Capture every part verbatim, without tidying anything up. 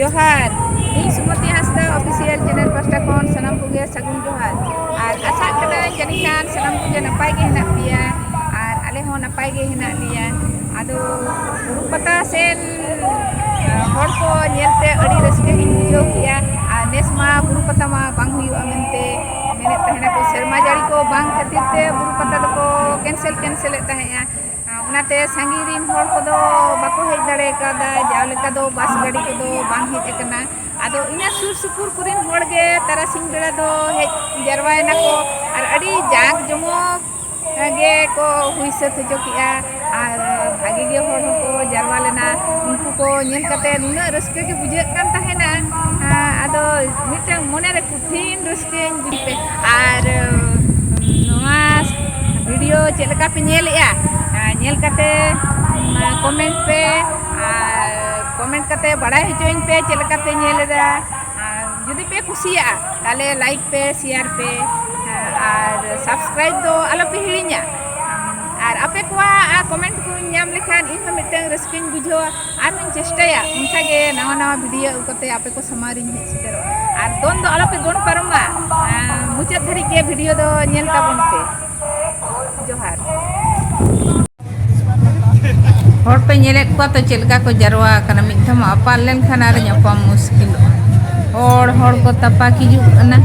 ᱡᱚᱦᱟᱨ, ᱤᱧ ᱥᱩᱢᱚᱛᱤ ᱦᱟᱸᱥᱫᱟ official channel ᱯᱟᱦᱴᱟ ᱠᱷᱚᱱ ᱥᱟᱱᱟᱢ ᱠᱚᱜᱮ ᱥᱟᱹᱜᱩᱱ ᱡᱚᱦᱟᱨ᱾ ᱟᱨ ᱟᱥᱟᱜ ᱠᱟᱹᱱᱟᱹᱧ ᱡᱟᱹᱱᱤᱡ ᱠᱷᱟᱱ ᱥᱟᱱᱟᱢ ᱠᱚᱜᱮ ᱱᱟᱯᱟᱭ ᱜᱮ ᱦᱮᱱᱟᱜ ᱯᱮᱭᱟ ᱟᱨ ᱟᱞᱮ ᱦᱚᱸ ᱱᱟᱯᱟᱭ ᱜᱮ ᱦᱮᱱᱟᱜ ᱞᱮᱭᱟ᱾ ᱟᱫᱚ ᱵᱩᱨᱩ ᱯᱟᱛᱟ ᱥᱮᱱ ᱦᱚᱲ ᱠᱚ ᱧᱮᱞᱛᱮ ᱟᱹᱰᱤ ᱨᱟᱹᱥᱠᱟᱹ ᱜᱤᱧ ᱵᱩᱡᱷᱟᱹᱣ ᱠᱮᱜᱼᱟ᱾ ᱟᱨ ᱱᱮᱥ ᱢᱟ ᱵᱩᱨᱩ ᱯᱟᱛᱟ ᱢᱟ ᱵᱟᱝ ᱦᱩᱭᱩᱜᱼᱟ ᱢᱮᱱᱛᱮ ᱢᱮᱱᱮᱫ ᱛᱟᱦᱮᱱᱟᱠᱚ, ᱥᱮᱨᱢᱟ ᱡᱟᱹᱲᱤ ᱠᱚ ᱵᱟᱝ ᱠᱷᱟᱹᱛᱤᱨ ᱛᱮ ᱵᱩᱨᱩ ᱯᱟᱛᱟ ᱫᱚᱠᱚ cancel ᱠᱮᱱᱥᱮᱞᱮᱫ ᱛᱟᱦᱮᱸᱫᱼᱟ᱾ ᱚᱱᱟᱛᱮ ᱥᱟᱺᱜᱤᱧ ᱨᱤᱱ ᱦᱚᱲ ᱠᱚᱫᱚ ᱵᱟᱠᱚ ᱦᱮᱡ ᱫᱟᱲᱮ ᱠᱟᱣᱫᱟ, ᱡᱟᱣ ᱞᱮᱠᱟ ᱫᱚ ᱵᱟᱥ ᱜᱟᱹᱰᱤ ᱠᱚᱫᱚ ᱵᱟᱝ ᱦᱮᱡ ᱟᱠᱟᱱᱟ᱾ ᱟᱫᱚ ᱤᱱᱟᱹ ᱥᱩᱨ ᱥᱩᱯᱩᱨ ᱠᱚᱨᱮᱱ ᱦᱚᱲ ᱜᱮ ᱛᱟᱨᱟᱥᱤᱧ ᱵᱮᱲᱟ ᱫᱚ ᱦᱮᱡ ᱡᱟᱨᱣᱟᱭᱮᱱᱟ ᱠᱚ ᱟᱨ ᱟᱹᱰᱤ ᱡᱟᱸᱠ ᱡᱚᱢᱚᱠ ᱜᱮ ᱠᱚ ᱦᱩᱭ ᱥᱟᱹᱛ ᱦᱚᱪᱚ ᱠᱮᱜᱼᱟ᱾ ᱟᱨ ᱵᱷᱟᱜᱮ ᱜᱮ ᱦᱚᱲ ᱦᱚᱸᱠᱚ ᱡᱟᱨᱣᱟ ᱞᱮᱱᱟ᱾ ᱩᱱᱠᱩ ᱠᱚ ᱧᱮᱞ ᱠᱟᱛᱮ ᱱᱩᱱᱟᱹᱜ ᱨᱟᱹᱥᱠᱟᱹ ᱜᱮ ᱵᱩᱡᱷᱟᱹᱜ ᱠᱟᱱ ᱛᱟᱦᱮᱱᱟ᱾ ᱟᱫᱚ ᱢᱤᱫᱴᱟᱝ ᱢᱚᱱᱮᱨᱮ ᱠᱩᱴᱷᱤᱱ ᱨᱟᱹᱥᱠᱟᱹᱧ ᱵᱩᱡᱽ ᱯᱮ᱾ ᱟᱨ ᱱᱚᱣᱟ video ᱪᱮᱫ ᱞᱮᱠᱟ ᱯᱮ ᱧᱮᱞᱮᱜᱼᱟ? ᱧᱮᱞ ᱠᱟᱛᱮ comment ᱯᱮ ᱟᱨ comment ᱠᱟᱛᱮ ᱵᱟᱲᱟᱭ ᱦᱚᱪᱚᱧ ᱯᱮ ᱪᱮᱫ ᱞᱮᱠᱟ ᱯᱮ ᱧᱮᱞ ᱮᱫᱟ᱾ ᱟᱨ ᱡᱩᱫᱤ ᱯᱮ ᱠᱩᱥᱤᱭᱟᱜᱼᱟ, ᱛᱟᱦᱞᱮ like ᱯᱮ, share ᱯᱮ ᱟᱨ subscribe ᱫᱚ ᱟᱞᱚ ᱯᱮ ᱦᱤᱲᱤᱧᱟ᱾ ᱟᱨ ᱟᱯᱮ ᱠᱚᱣᱟᱜ comment ᱠᱚᱧ ᱧᱟᱢ ᱞᱮᱠᱷᱟᱱ ᱤᱧ ᱦᱚᱸ ᱢᱤᱫᱴᱟᱝ ᱨᱟᱹᱥᱠᱟᱹᱧ ᱵᱩᱡᱷᱟᱹᱣᱟ᱾ ᱟᱨᱦᱚᱸᱧ ᱪᱮᱥᱴᱟᱭᱟ ᱚᱱᱠᱟ ᱜᱮ ᱱᱟᱣᱟ ᱱᱟᱣᱟ video ᱟᱹᱜᱩ ᱠᱟᱛᱮ ᱟᱯᱮ ᱠᱚ ᱥᱟᱢᱟᱝ ᱨᱤᱧ ᱦᱮᱡ ᱥᱮᱴᱮᱨᱚᱜᱼᱟ᱾ ᱟᱨ ᱫᱚᱱ ᱫᱚ ᱟᱞᱚ ᱯᱮ ᱫᱚᱱ ᱯᱟᱨᱚᱢᱟ, ᱟᱨ ᱢᱩᱪᱟᱹᱫ ᱫᱷᱟᱹᱨᱤᱡ ᱜᱮ video ᱫᱚ ᱧᱮᱞ ᱛᱟᱵᱚᱱ ᱯᱮ᱾ ᱡᱚᱦᱟᱨ᱾ ᱦᱚᱲ ᱯᱮ ᱧᱮᱞᱮᱫ ᱠᱚᱣᱟ ᱛᱚ ᱪᱮᱫ ᱞᱮᱠᱟ ᱠᱚ ᱡᱟᱨᱣᱟ ᱟᱠᱟᱱᱟ᱾ ᱢᱤᱫ ᱫᱷᱟᱣ ᱟᱯᱟᱢ ᱞᱮᱱᱠᱷᱟᱱ ᱟᱨ ᱧᱟᱯᱟᱢ ᱢᱩᱥᱠᱤᱞᱚᱜᱼᱟ᱾ ᱦᱚᱲ, ᱦᱚᱲ ᱠᱚ ᱛᱟᱯᱟᱠ ᱦᱤᱡᱩᱜ ᱠᱟᱱᱟ᱾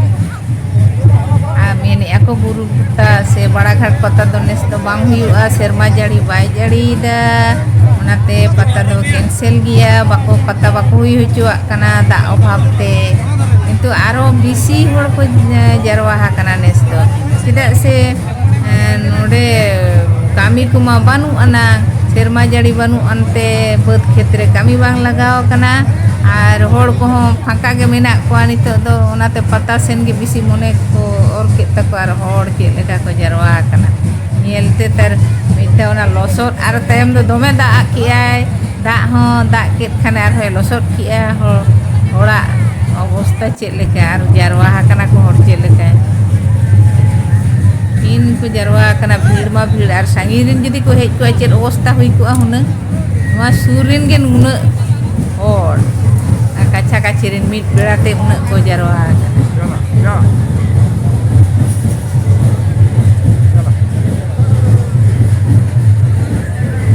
ᱟᱨ ᱢᱮᱱᱮᱫᱼᱟ ᱠᱚ ᱵᱩᱨᱩ ᱯᱟᱛᱟ ᱥᱮ ᱵᱟᱲᱟᱜᱷᱟᱴ ᱯᱟᱛᱟ ᱫᱚ ᱱᱮᱥ ᱫᱚ ᱵᱟᱝ ᱦᱩᱭᱩᱜᱼᱟ, ᱥᱮᱨᱢᱟ ᱡᱟᱹᱲᱤ ᱵᱟᱭ ᱡᱟᱹᱲᱤᱭᱮᱫᱟ, ᱚᱱᱟᱛᱮ ᱯᱟᱛᱟ ᱫᱚ cancel ᱜᱮᱭᱟ, ᱵᱟᱠᱚ, ᱯᱟᱛᱟ ᱵᱟᱠᱚ ᱦᱩᱭ ᱦᱚᱪᱚᱣᱟᱜ ᱠᱟᱱᱟ ᱫᱟᱜ ᱚᱵᱷᱟᱵᱽ ᱛᱮ᱾ ᱠᱤᱱᱛᱩ ᱟᱨᱚ ᱵᱮᱥᱤ ᱦᱚᱲ ᱠᱚ ᱡᱟᱨᱣᱟ ᱟᱠᱟᱱᱟ ᱱᱮᱥ ᱫᱚ, ᱪᱮᱫᱟᱜ ᱥᱮ ᱱᱚᱰᱮ ᱠᱟᱹᱢᱤ ᱠᱚᱢᱟ ᱵᱟᱹᱱᱩᱜ ᱟᱱᱟ, ᱥᱮᱨᱢᱟ ᱡᱟᱹᱲᱤ ᱵᱟᱹᱱᱩᱜ ᱟᱱᱛᱮ ᱵᱟᱹᱫᱽ ᱠᱷᱮᱛ ᱨᱮ ᱠᱟᱹᱢᱤ ᱵᱟᱝ ᱞᱟᱜᱟᱣ ᱟᱠᱟᱱᱟ᱾ ᱟᱨ ᱦᱚᱲ ᱠᱚᱦᱚᱸ ᱯᱷᱟᱸᱠᱟ ᱜᱮ ᱢᱮᱱᱟᱜ ᱠᱚᱣᱟ ᱱᱤᱛᱚᱜ ᱫᱚ, ᱚᱱᱟᱛᱮ ᱯᱟᱛᱟ ᱥᱮᱱ ᱜᱮ ᱵᱮᱥᱤ ᱢᱚᱱᱮ ᱠᱚ ᱚᱨ ᱠᱮᱫ ᱛᱟᱠᱚᱣᱟ᱾ ᱟᱨ ᱦᱚᱲ ᱪᱮᱫ ᱞᱮᱠᱟ ᱠᱚ ᱡᱟᱨᱣᱟ ᱟᱠᱟᱱᱟ ᱧᱮᱞᱛᱮ, ᱛᱟᱨ ᱢᱤᱫᱴᱟᱝ ᱚᱱᱟ ᱞᱚᱥᱚᱫ ᱟᱨ ᱛᱟᱭᱚᱢ ᱫᱚ ᱫᱚᱢᱮ ᱫᱟᱜ ᱟᱜ ᱠᱮᱜᱼᱟᱭ᱾ ᱫᱟᱜ ᱦᱚᱸ ᱫᱟᱜ ᱠᱮᱫ ᱠᱷᱟᱱᱮ ᱟᱨᱦᱚᱸᱭ ᱞᱚᱥᱚᱫ ᱠᱮᱜᱼᱟ᱾ ᱦᱚᱲ, ᱦᱚᱲᱟᱜ ᱚᱵᱚᱥᱛᱟ ᱪᱮᱫ ᱞᱮᱠᱟ, ᱟᱨ ᱡᱟᱨᱣᱟ ᱟᱠᱟᱱᱟ ᱠᱚ ᱦᱚᱲ ᱪᱮᱫ ᱞᱮᱠᱟ᱾ ᱛᱤᱱ ᱠᱚ ᱡᱟᱨᱣᱟ ᱟᱠᱟᱱᱟ, ᱵᱷᱤᱲ ᱢᱟ ᱵᱷᱤᱲ, ᱟᱨ ᱥᱟᱺᱜᱤᱧ ᱨᱮᱱ ᱡᱩᱫᱤ ᱠᱚ ᱦᱮᱡ ᱠᱚᱜᱼᱟ ᱪᱮᱫ ᱚᱵᱚᱥᱛᱟ ᱦᱩᱭ ᱠᱚᱜᱼᱟ ᱦᱩᱱᱟᱹᱝ᱾ ᱱᱚᱣᱟ ᱥᱩᱨ ᱨᱮᱱ ᱜᱮ ᱱᱩᱱᱟᱹᱜ ᱦᱚᱲ, ᱟᱨ ᱠᱟᱪᱷᱮ ᱨᱮᱱ ᱢᱤᱫ ᱵᱮᱲᱟ ᱛᱮ ᱩᱱᱟᱹᱜ ᱠᱚ ᱡᱟᱨᱣᱟ ᱟᱠᱟᱱᱟ᱾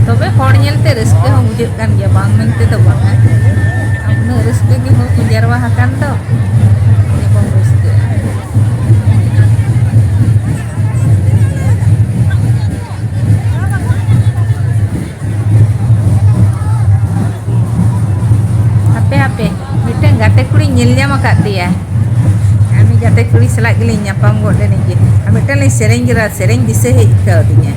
ᱛᱚᱵᱮ ᱦᱚᱲ ᱧᱮᱞᱛᱮ ᱨᱟᱹᱥᱠᱟᱹ ᱦᱚᱸ ᱵᱩᱡᱷᱟᱹᱜ ᱠᱟᱱ ᱜᱮᱭᱟ, ᱵᱟᱝ ᱢᱮᱱᱛᱮ ᱫᱚ ᱵᱟᱝᱟ᱾ ᱩᱱᱟᱹᱜ ᱨᱟᱹᱥᱠᱟᱹ ᱜᱮ ᱦᱚᱲ ᱠᱚ ᱡᱟᱨᱣᱟ ᱟᱠᱟᱱ ᱫᱚ, ᱪᱮᱫ ᱵᱚᱱ ᱨᱟᱹᱥᱠᱟᱹᱜᱼᱟ? ᱦᱟᱯᱮ ᱦᱟᱯᱮ, ᱢᱤᱫᱴᱟᱝ ᱜᱟᱛᱮ ᱠᱩᱲᱤᱧ ᱧᱮᱞ ᱧᱟᱢ ᱟᱠᱟᱫ ᱫᱮᱭᱟ᱾ ᱩᱱᱤ ᱜᱟᱛᱮ ᱠᱩᱲᱤ ᱥᱟᱞᱟᱜ ᱜᱮᱞᱤᱧ ᱧᱟᱯᱟᱢ ᱜᱚᱫ ᱞᱮᱱ ᱜᱮ᱾ ᱟᱨ ᱢᱤᱫᱴᱟᱝ ᱞᱤᱧ ᱥᱮᱨᱮᱧ ᱠᱮᱫᱟ, ᱥᱮᱨᱮᱧ ᱫᱤᱥᱟᱹ ᱦᱮᱡ ᱠᱟᱣᱫᱤᱧᱟ᱾